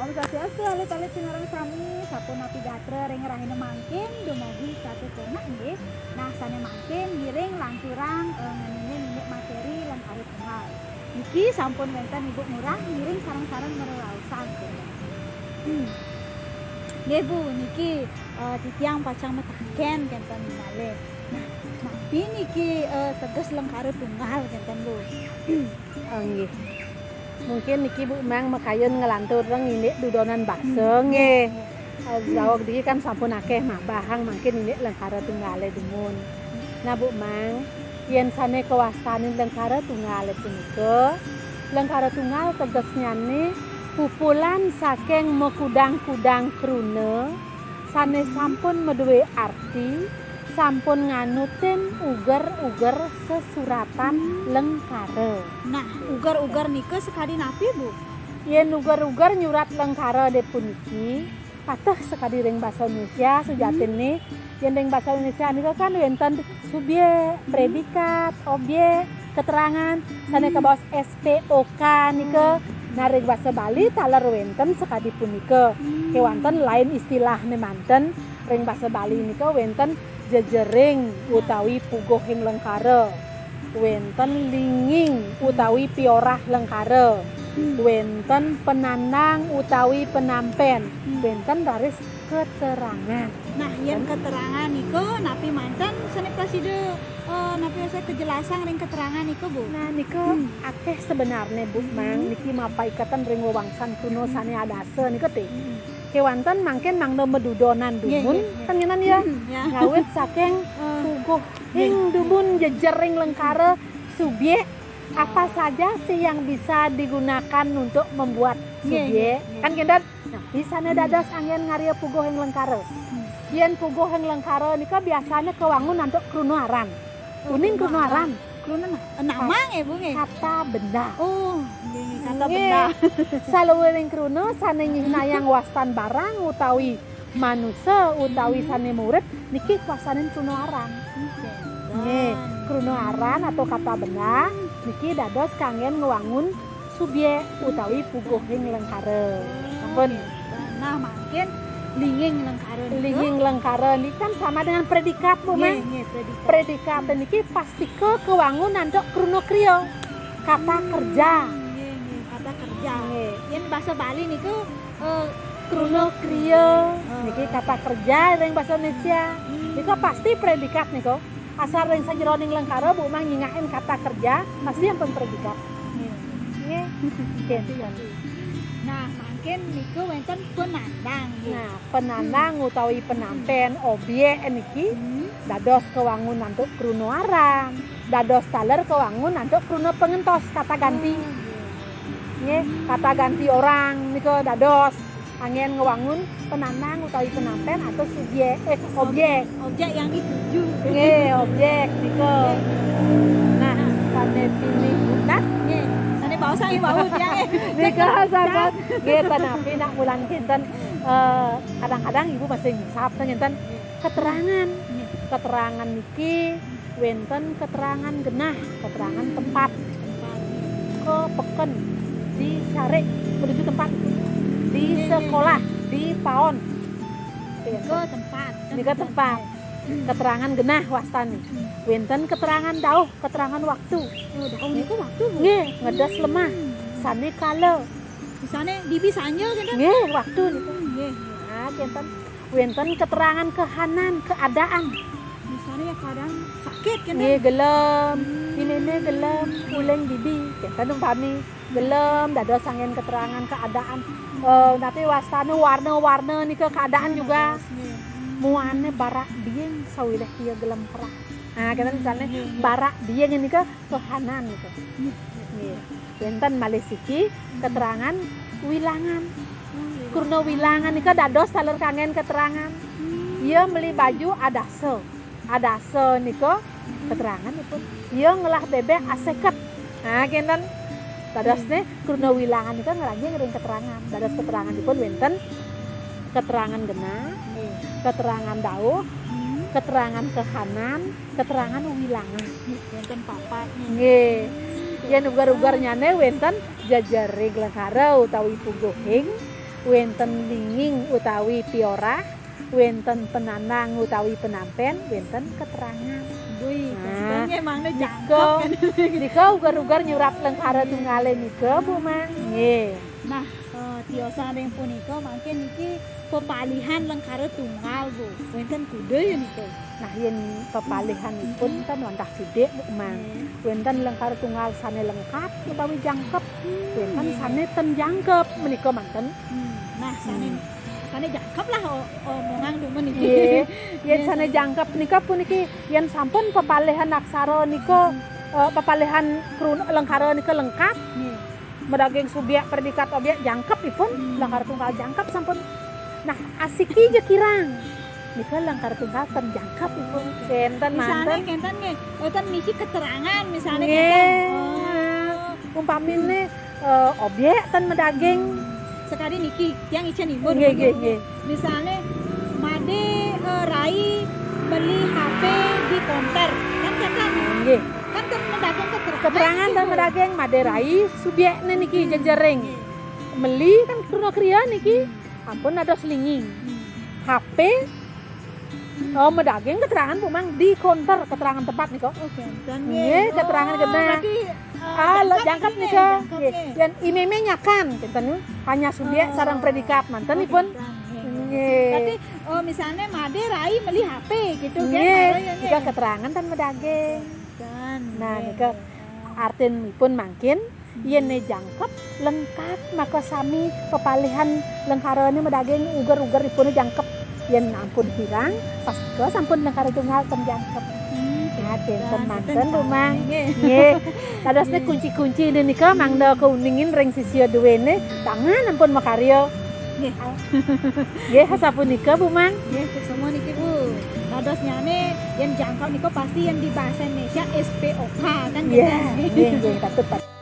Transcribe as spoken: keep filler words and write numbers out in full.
Swastiastu, alit-alit sinareng sami, sapunapi gatra ring rahina mangkin, dumugi sampurna nggih. Nah, sane mangkin ngiring lanturang, eh, ngenenin indik materi Lengkara Tunggal. Niki sampun wenten Ibu Ngurah ngiring sareng-sareng mareraosan. Hmm. Nggih, Bu, niki, eh, titiang pacang mataken kenten malih. Nah, napi niki, eh, teges Lengkara Tunggal kenten, Bu? Ah, nggih. Mungkin niki Bu Mang makayun nglantur ring indik dudonan basa, hmm, nggih. Eh, jawab diki kan sampun akeh mabahang mangkin indik Lengkara Tunggale dumun. Nah, Bu Mang, yen sane kawastanin Lengkara Tunggale punika, Lengkara Tunggal tegesnyane pupulan saking makudang-kudang kruna sane sampun madue arti, sampun nganutin uger-uger sesuratan lengkara. Nah, uger-uger nika sakadi napi, Bu? Yen uger-uger nyurat lengkara de puniki, pateh sakadi ring basa Indonesia sujatinne. Yen ring basa Indonesia nika kan wenten subjek, predikat, objek, keterangan, sane kabaos S P O K nika. Nah, ring basa Bali taler wenten sakadi punika. Kewanten lain istilahne manten, ring basa Bali nika wenten jejering utawi puguhing lengkara, wenten linging utawi piorah lengkara, wenten penandang utawi penampen, wenten raris keterangan. Nah, yen keterangan nika napi manten sane prasida, eh, napi sane kajelasang ring keterangan nika, Bu? Nah, nika akeh sebenarne, Bu Mang. Niki mapaiketan ring wewangsan kruna sane adasa nika te. Kewanten mangkin mangda madudonan dumun, nggih, nggih, nggih, kan ngenen ya. Ya. Ngawit saking puguhing dumun jejering lengkara subjek, apa saja sih yang bisa digunakan untuk membuat subjek? Nggih, nggih, nggih. Kan kenten? Nah, bisane dados anggen ngarya puguhing lengkara. Yen puguhing lengkara nika biasane kawangun antuk kruna aran. Oh, uning kruna aran. Kruna na-, nama nggih, Bu, nggih? Kata benda. Oh, nggih, kata benda. Saluiring kruna sane nyihnayang wastan barang utawi manusa utawi sane murip niki kawastanin kruna aran. Nggih, kruna aran atau kata benda niki dados kanggen ngwangun subjek utawi puguhing lengkara. Sampun. Nah, mangkin linging lengkara nika. Linging lengkara niki kan sama dengan predikat, Bu, nggih, Mang? Nggih, predikat. Predikat niki pastika kawangun antuk kruna kriya. Kata kerja. Nggih, nggih, kata kerja. Nggih. Yen basa Bali niku, eh, kruna kriya. Niki kata kerja ring basa Indonesia. Nika pasti predikat niku. Asal ring sajeroning lengkara, Bu Mang nyingakin kata kerja, pasti ampun predikat. Nggih. Nggih. Nggih. Nah, mangkin niku wenten penandang, nggih. Nah, penandang utawi penampen objek niki dados kawangun antuk kruna aran, dados taler kawangun antuk kruna pangentos, kata ganti. Oh, nggih. Nggih, kata ganti orang nika dados anggen ngwangun penandang utawi penampen atau subjek, eh, objek. Objek yang dituju. Nggih, objek nika. Nah, sane pinih utat. Nggih, sane baosang nggih bau ya, eh. Nika sampun nggih, tanapi nak wulan kenten, eh, kadang-kadang Ibu masih ngisap ngenten. Keterangan. Nggih. Keterangan niki wenten keterangan genah, keterangan tempat. Tempat. Ke peken, di carik, menuju tempat. Di sekolah, di paon. Nggih, nggih. Ke tempat. Nika tempat. Keterangan genah wastane. Wenten keterangan dauh, keterangan waktu. Oh, dauh nika waktu, Bu? Nggih, ngedes lemah. Sane kala. Bisane dibi sanja kenten? Nggih, waktu niku. Nggih. Nah, kenten. Wenten keterangan kahanan, keadaan. Misalnya keadaan sakit, kan? Nggih, gelem. Inene gelem, uling dibi. Kenten umpami gelem, dados anggen keterangan keadaan. Eh, napi wastane warna-warna nika keadaan juga. Nggih. Muane barak biing sawireh iya gelem perah. Nah, kenten misalnya nggih, nggih, barak biing nika kahanan nika. Nggih. Nggih. Wenten malih siki keterangan wilangan. Kruna wilangan nika dados taler kanggen keterangan. Iya meli baju adasa. Adasa nika keteranganipun. Iya ngelah bebek aseket. Nah, kenten. Dadosne kruna wilangan nika ngranjing ring keterangan. Dados keteranganipun wenten keterangan genah, keterangan dauh, keterangan kahanan, keterangan wilangan. Wenten papat. Nggih. Yen uger-ugernyane wenten jejering lengkara utawi puguhing, Wénten linging utawi piorah, wénten penandang utawi penampén, wénten keterangan. Bui, nah, nggih mangda jangkep. Nika uger-uger nyurat lengkara tunggale nika, Bu Mang. Nggih. Nah, eh, tiosan ring punika mangkin niki pepalihan lengkara tunggal, Bu. Wénten kuda ya nika. Nah, yén pepalihanipun kan wantah sidik, Bu Mang. Wénten lengkara tunggal sané lengkap utawi jangkep. Wénten sané ten jangkep, menika manten. Hmm. Nah, sané sané jangkep lah o- omongan dumun niki. Nggih. Yén sané jangkep nika puniki yén sampun pepalihan aksara nika eh, pepalihan kruna lengkara nika lengkap. Nggih. Madaging subyek predikat obyek jangkep ipun, lengkara tunggal jangkep sampun. Nah, asiki ja kirang. Nika lengkara tunggal ten jangkep ipun. Kénten manten. Misalnya kénten nggih, wénten misi keterangan misalnya kénten. Nggih. Oh. Umpamine eh, obyek ten madaging. Sekadi niki, tiang icén imbur. Nggih, nggih, nggih. Misalnya madé eh, rai meli H P di konter, kan kénten. Nggih. Kan ten madaging keterangan. Keterangan ten madaging, madé rai subyekne niki jejering. Meli kan kruna kriya niki. Ampun dados linging. H P oh madaging keterangan Bu Mang di konter keterangan tempat nika. Oh, kénten. Nggih, keterangan genah. Berarti eh, ah, jangkep jangkep nika. Jangkep nggih. Yén imeme nyakan kénten hanya subyek oh. Sareng predikat manten ipun. Oh, nggih. Berarti oh, misalnya madé rai meli H P gitu kan. Nggih, nika keterangan ten madaging. Kan. Nah, nika artinipun mangkin yén jangkep lengkap maka sami pepalihan lengkarane madaging uger-uger ipune jangkep. Yén ampun kirang, pastika sampun lengkara tunggal ten jangkep. Hmm, nah, kénten manten Bu Mang. Nggih. Dadosne kunci-kunci nika mangda kauningin ring sisia duwene, tangan ampun makarya. Nggih. Nggih, sapunika Bu Mang. Nggih, semua niki Bu. Dadosnyane yén jangkep nika pasti yén di bahasa Indonesia S P O K kan. Nggih, nggih, nggih, patut.